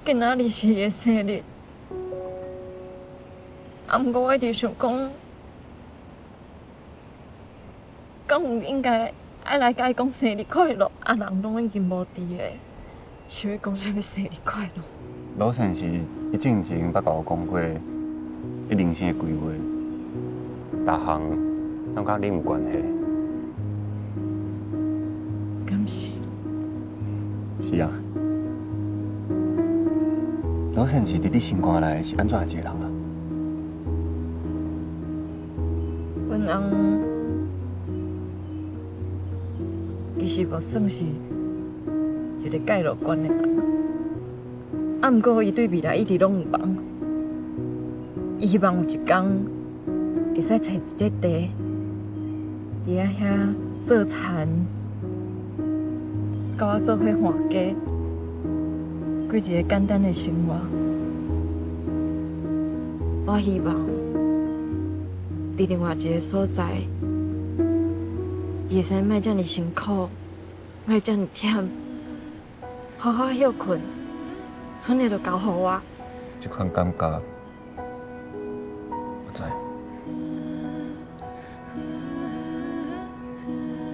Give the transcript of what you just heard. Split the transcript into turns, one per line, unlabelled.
今仔日是伊的生日，啊，毋過我一直想講，敢有應該愛來共伊講生日快樂？啊，人攏已經無佇个，是欲講啥物生日快樂？
老先是伊進前捌共我講過，伊人生的規劃，逐項攏佮恁有關係。
敢是？
是啊。老先是佇你心肝內是按怎一個人啊？
阮翁其實無算是一個介樂觀的人，啊，毋過伊對未來一直攏有望。伊希望有一工會使揣一塊地，佇遐做田，佮我做伙搬家，過一个簡單的生活。我希望佇另外一个所在，伊會使莫遮爾辛苦，莫遮爾忝，好好歇睏，賰的就交予我。
這款感覺，我知。